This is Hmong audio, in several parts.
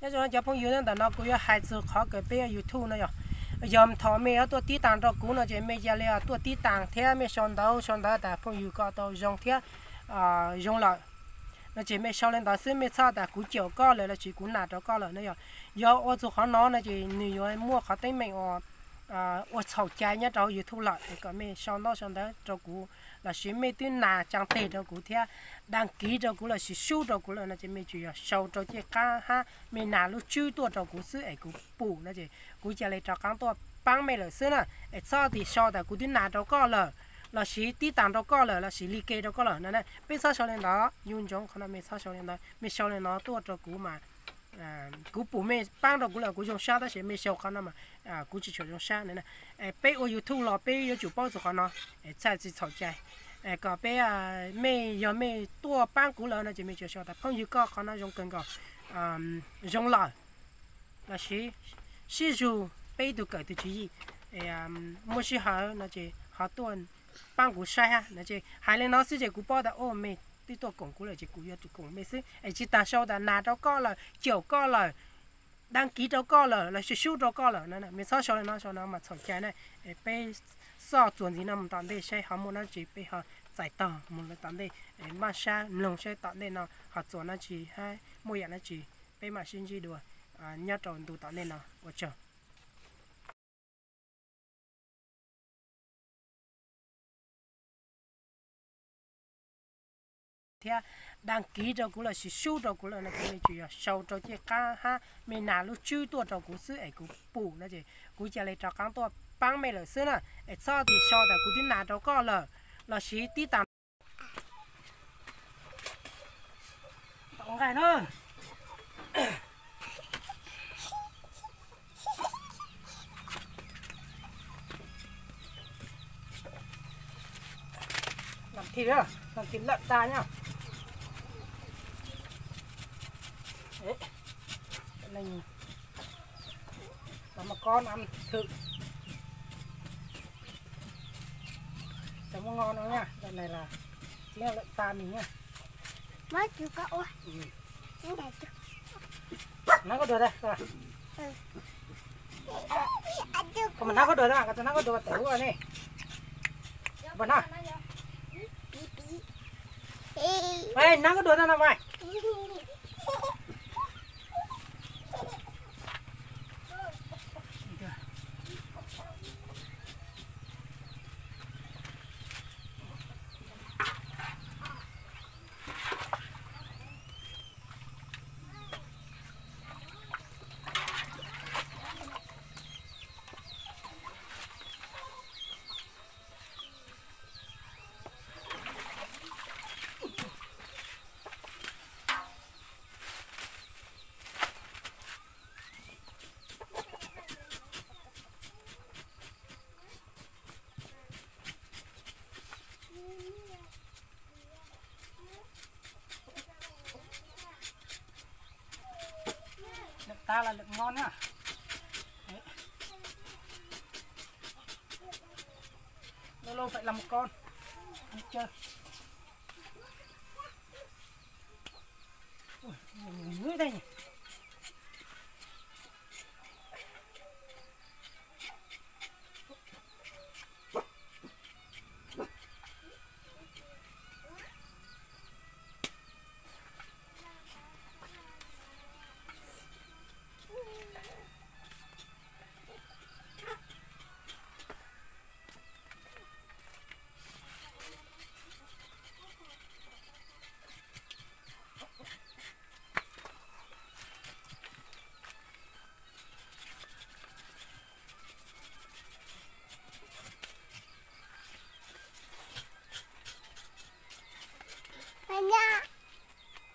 Cov phooj ywg, ntawm no kuv yuav hais txog qhov kawm peb YouTube no yog, yog thaum mej yuav tuaj tib taag rau kuv no ces mej ca le tuaj tib taag thiab mej sau ntawv sau ntawv tas phooj ywg koj tau zoo thiab zoo lawm no ces mej sau le ntawd xwb, mej txhob tas kuv caum koj lawm lossis kuv nas rau koj lawm no yog. Yog ua txug qhov no no ces nws yuav muaj qhov teeb meem uas ua txhaum cai nyob rau YouTube lawm es kom mej sau ntawv sau ntawv rau kuv lossis mej twb nas tsaa teg rau kuv thiab daj kiv rau kuv lossis sub rau kuv lawm no ces mej tsuas yog sau rau caj qab hab mej nas lub tswb tuaj rau kuv xwb es kuv pum no ces kuv ca le rov qaab tuaj paab mej lawm xwb na. Es txhob tig sau tas kuv twb nas rau koj lawm lossis tib taag rau koj lawm lossis li ke rau koj lawm no. Peb txhob sau le ntawd, yuav ntsoov qhov no mej txhob sau le ntawd, mej sau le no tuaj rau kuv mas kuv pum mej paab rau kuv lawm kuv zoo sab tab sis mej sau qhov no mas kuv tsis tshua zoo sab na. Peb ua YouTube los peb yuav tsum paub txug qhov no, txhaj tsis txhaum cai. Kom peb, mej yog mej tuaj paab kuv lawm no ces mej tsuas sau tas phooj ywg koj qhov no zoo kawg nkaus, zoo lawm lossis sib zug peb ib tug kawm tug tswv yim, muaj sij hawm no ces ho tuaj paab kuv saib hab no ces hais le no xwb ces kuv paub tas o mej twb tuaj koom kuv lawm ces kuv yuav tsum koom mej xwb es tsis tas sau tas nas rau koj lawm, caum koj lawm, daj kiv rau koj lawm lossis sub rau koj lawm no. Mej txhob sau le no, sau no mas txhaum cai na. Peb xoj txuas ntxiv no mus tom ntej saib ho muaj dlaab tsi peb ho txais tog mus tom ntej, maj sab mloog saib tom ntej no ho txuas dlaab tsi hab muaj yaam dlaab tsi, peb mam sib ntsib dua nyob rau ntu tom ntej no. Ua tsaug. Thiab daj kiv rau kuv lossis sub rau kuv lawm no ces mej tsuas yog sau rau caj qab hab mej nas lub tswb tuaj rau kuv xwb es kuv pum no ces kuv ca le rov qaab tuaj paab mej lawm xwb na. Es txhob tig sau tas kuv twb nas rau koj lawm lossis tib taag nqaij na. Làm thịt đó, làm thịt lợn ta nhá. Đấy. Cái này là một con ăn thử. Chấm món ngon không nha. Cái này là chính là lợn ta mình nha. Mới chưa có ua. Ừ. Cái này chưa. Nab koj dua tas. Koj mas nab koj dua tas, koj nab koj dua tas ua ne. Npog nab. Nab koj dua tas no mas. Lợn ta là lợn ngon nhá. Đấy. Lâu lâu phải làm một con. Ăn chơi. Ui, nhiều muối đây nhỉ.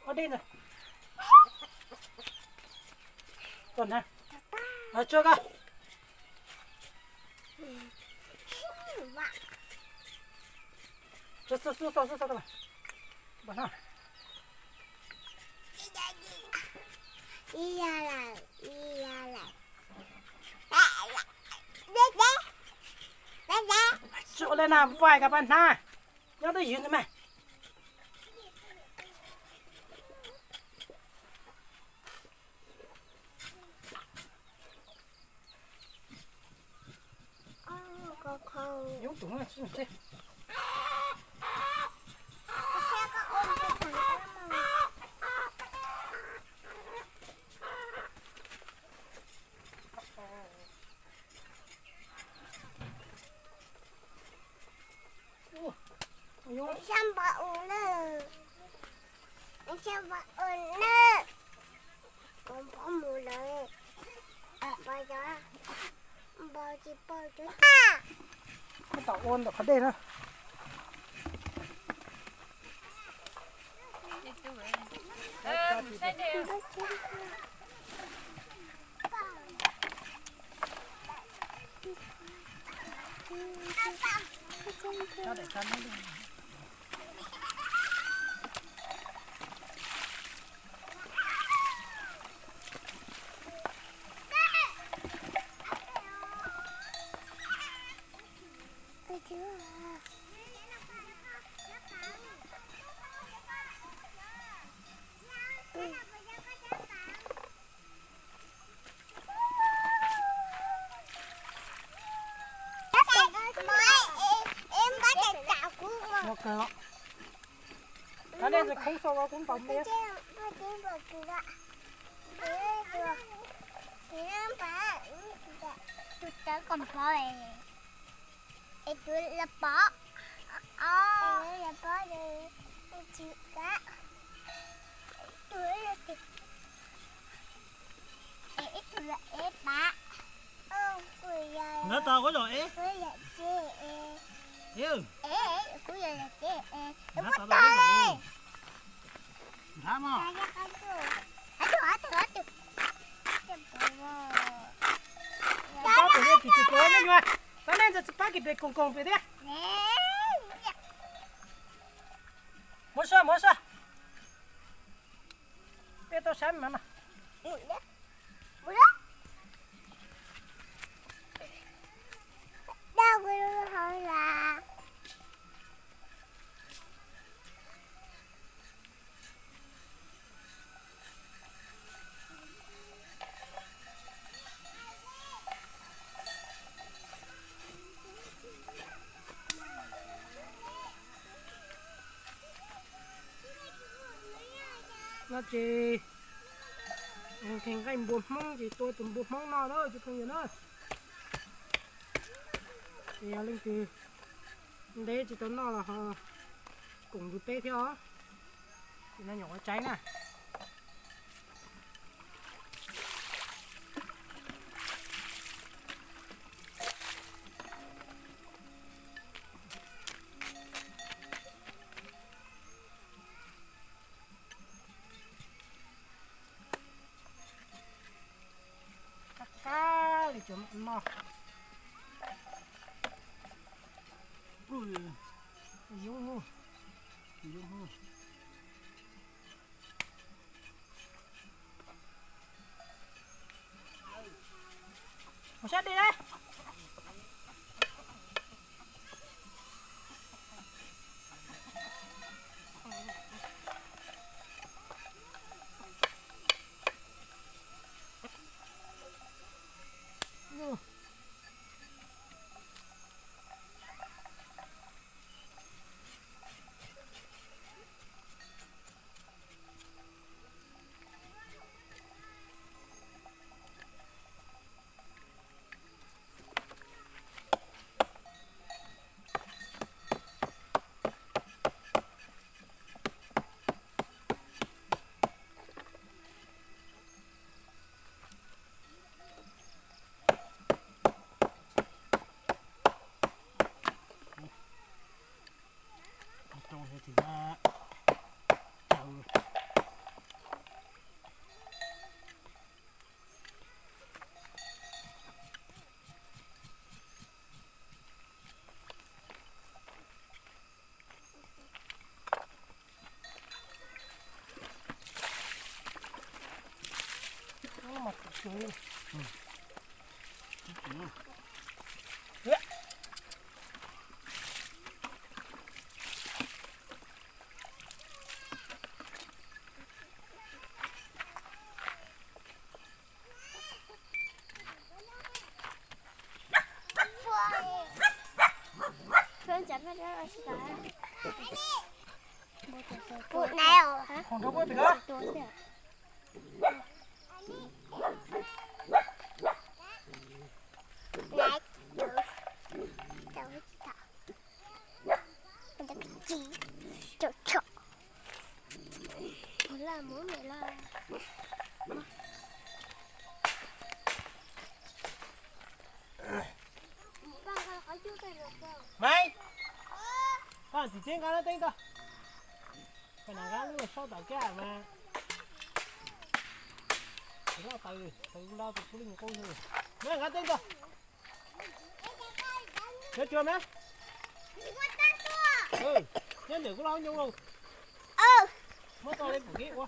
Ua dej ntag. Tuaj na. Tsuag koj. Tsuag xub xub xub xub xub. Npog no. Tsuag le na, vais koj pab hnav. Nyob twj ywm ntag mas. Sab npam u lawm, sab npam u lawm, npam mus lawm, npam cov, npam tsis pom cov. Tab tom ua ntawm qhov dej na. Ua kawg os. Kav liam, ntxim khoob xaus los kuv ntaus npe. Nab tas koj zom eb. Nab tas koj zom. Nab mas. Pab pem tsis tsis tuav me nyuam. Tab nej ntawd tsis pab kis pem koos koos pem thiab. Muab sab, muab sab. Peb tau sab mas no. No ces nqaij npua Hmoob ces tua tus npua Hmoob no na cov phooj ywg na. Ces yog leej twg ntev tsis tau noj los ho koom nrog peb thiab os. Ces no nyuam qhuav tsaib na. Qab qab li cov no. Yoo, yoo. Mus sab dej na. Maiv, koj txiv txiv nqa lub teeb tau. Koj na nqa lub saub tom kaj mas. Loj taw, taw loj tus tub li qub. Maiv, nqa teeb tau. Cov tsuag na. Nyob ntawm kuv lub hauv ncoo lauj. Muab tau li pum kib ua.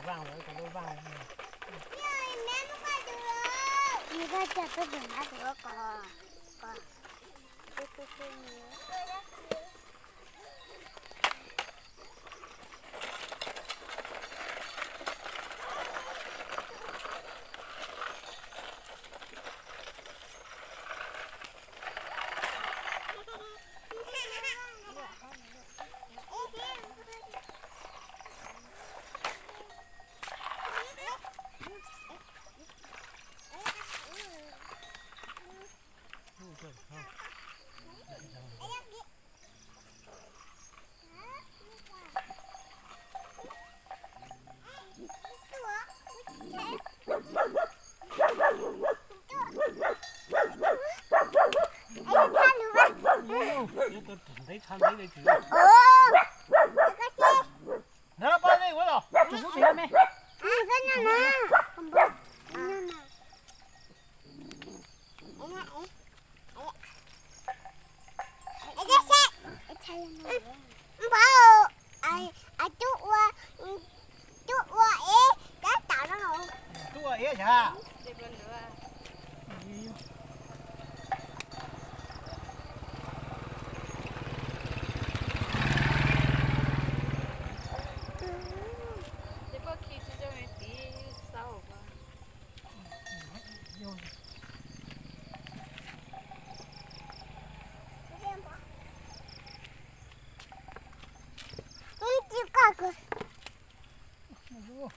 Vaj lawm, cov lub vaj. Vaj cas peb tus nab tus ko. Npawg, tub ua, tub ua ib tab tom no. Tub ua ib yog.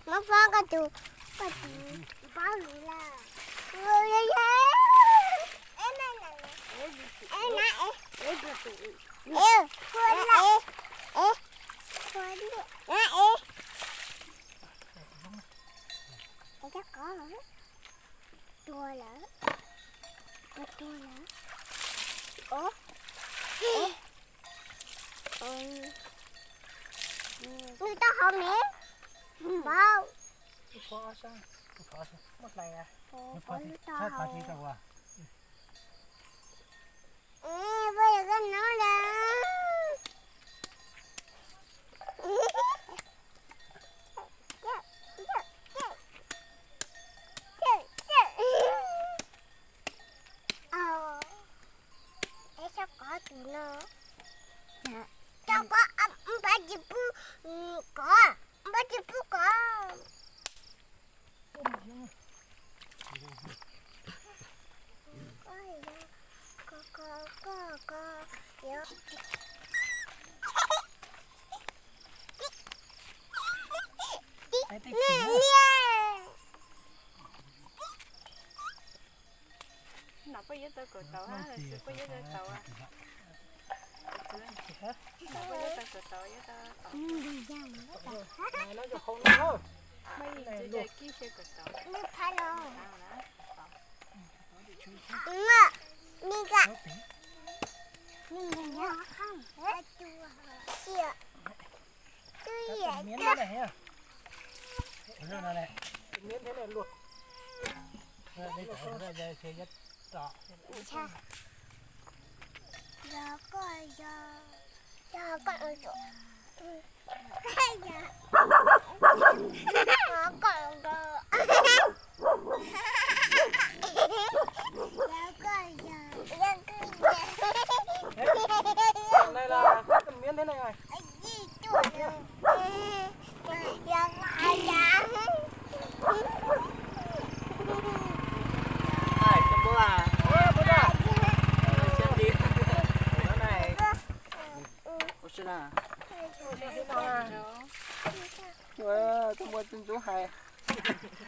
Muab fob koj tus, koj tus paub lus lawm. Tua lawm. Tua lawm. Ov. Nws tau hauv me. Npau. Nws tau hauv. Ej, poj yog koj no lawm. Es tso kov tus no. Tso kov, npaj tsis pub kov, npaj tsis pub kov. Nws niag. Nov puab yuav tau kaum tauv hab, lossis puab yuav tau tauv a? Nov puab yuav tau kaum tauv, yuav tau tauv. Kib siab kaum tauv. Miếng thế này này. Koj muaj txuj ntxub hais,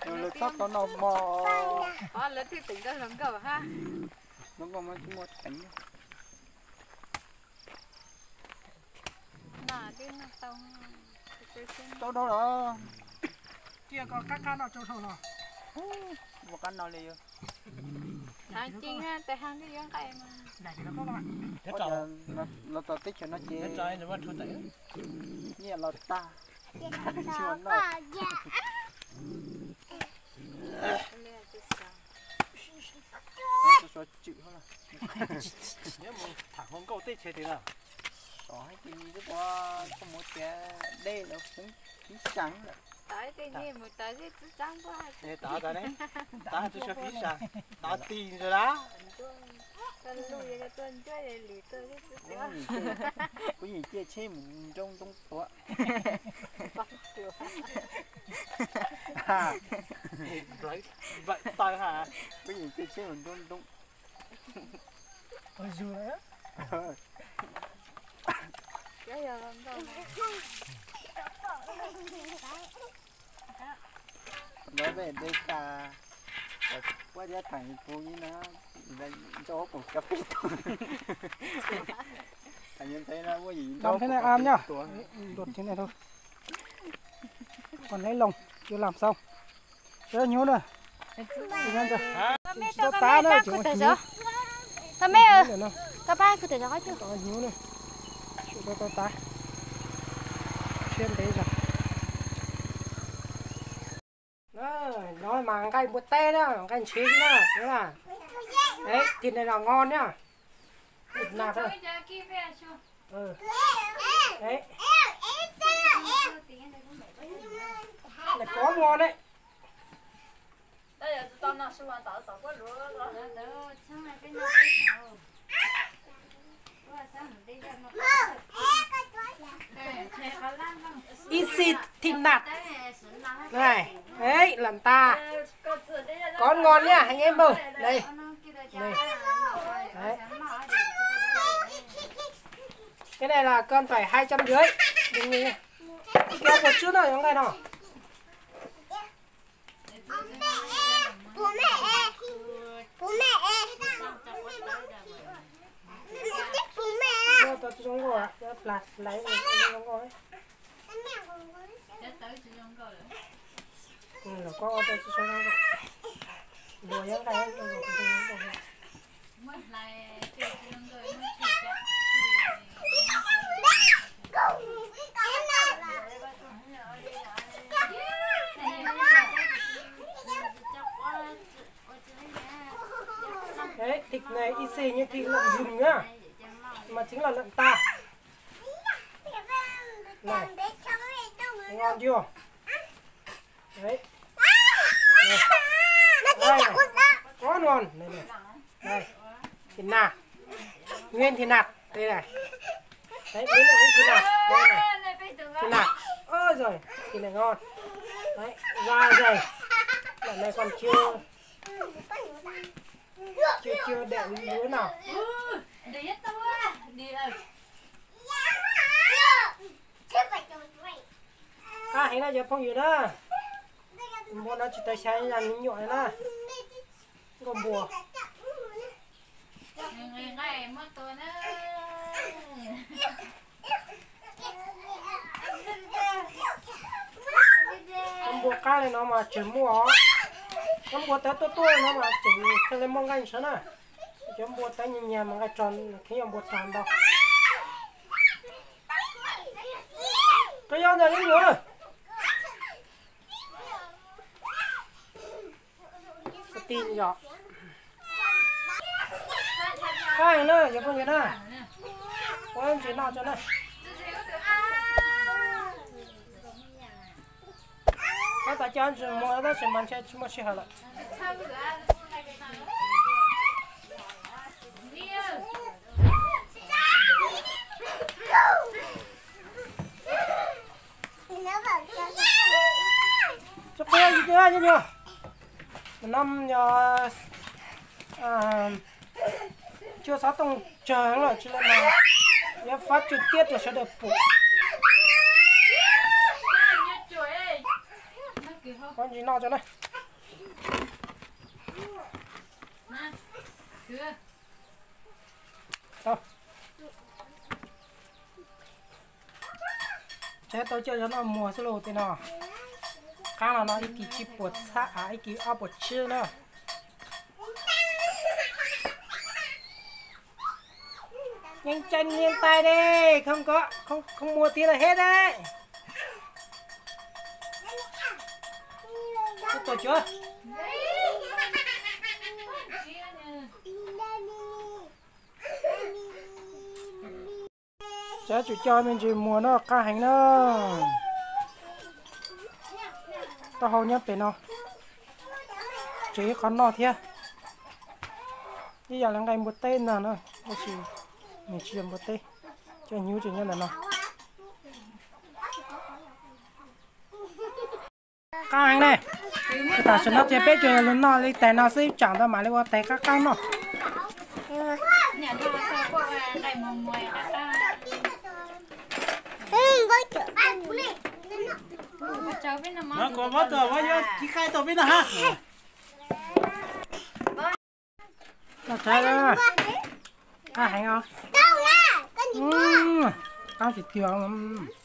lawv txhob tau noj mov. Lawv twb teem nkauj hluas nkauj ha. Hluas nkauj mas tsis muaj teem. Tau dhau los. Cia koj qab qab noj tsau dhau los. Ua qab no li yog. Heev, tes heev li yuav nqaij mas. Los txog teb chaws no ces nyiaj los tag. Tsis ua noj. Suav tswm hauv los. Nyob mus tham hluas nkauj teb chaws twg no. Xyov hais tias nws twb ua koj mus tias dej lawv foob fib xeev lawm. Tav tas ne, tav tus suav fib xeev, tav tig ntawd lawm. Kuv yeej caij tsheb mus nroo ntoo tuav. Nplawm taw ha. Kuv yeej caij tsheb mus nroo ntoo. Lawv ve de ka, puab thiab theem pus ib na, nrau poom cov peb tug. Đâm thế này am nhá. Đột thế này thôi. Còn lấy lồng, chưa làm xong. Tsis tau tav na, tseem ua hnyuv. Tau me, tau pab kuv tawm cov qab cuag. Hnyuv na, tsis tau tav. Siab ntev zog. No mas nqaij npua teb na, nqaij ntshiv na. Thịt này là ngon nhá. Thịt nạc thôi. Đấy. Này có ngon đấy. Ib xi thịt nạc. Này, đấy, làm ta. Có ngon nhá, anh em ơi. Đây. Đây. Cái này là cân phải hai trăm rưỡi. Đừng nhìn. Kéo một chút thôi, giống cái nào. Tau tsis zoo nkauj, plas laiv tsis zoo nkauj. Lawv koj ua tau tsis zoo nkauj. Npua yeej nqaij zoo nkauj. Đấy, thịt này y xì như thịt lợn rừng nhá. Mà chính là lợn ta. Này. Ngon chưa? Đấy. Đây này. Có ngon. Đây này. Đây. Thịt nạc. Nguyên thịt nạc. Đây này. Đấy, mấy loại thịt nạc. Đây này. Thịt nạc. Ôi giời, thịt này ngon. Đấy, da dày. Đoạn này còn chưa, chưa, chưa đẻ lúa nào. Qab heev na cov phooj ywg na. Npua no tsis tau xyaiv yam me nyuam na. Nkauj npua. Cov npua qab li no mas tseem muaj os. Cov npua tawv tuaj tuaj no mas tseem thiaj li muaj nqaij ntshai na. Cov npua tawv nyias nyias mas nqaij tsog, kheev yog npua tsog ntau. Koj yog ntawm li nyuam. Ti yom. Qab heev na cov phooj ywg na. Ua ntsis noj tso na. Tab tom coj ntsis mus tab sis mas ntshe tsis muaj sij hawm lawm. Tsis quav li tiag, nyob nyob no yog cua xov tooj tsawg lawm tsis lawm mas. Yuav fab tsw tiab rau sawv daws pum. Pob ntsis noj tso na. Tau. Tshaib tau coj cov noj muag xwb lauj tej no. Qab los no ib kis tsib puas txhab, ib kis ob puas tsib na. Nyeej tsa niam tais ne, không có, không, không mua tí là hết đấy. Tuaj cuav. Tsam tsum coj me ntsis muag no qab heev na. Taub hau nyob pem no, tsev ib qhov noj thiab. Ib yam li nqaij npua teb ntag na, tab sis nws tsis yog npua teb, cov hnyuv tseem nyob ntawm no. Qab heev ne. Tam sim no ces peb tsuas yog los noj li tais no xwb, tsam ntawd mam li ua tais qab qab noj. Qab heev os. Qab tiag tiag.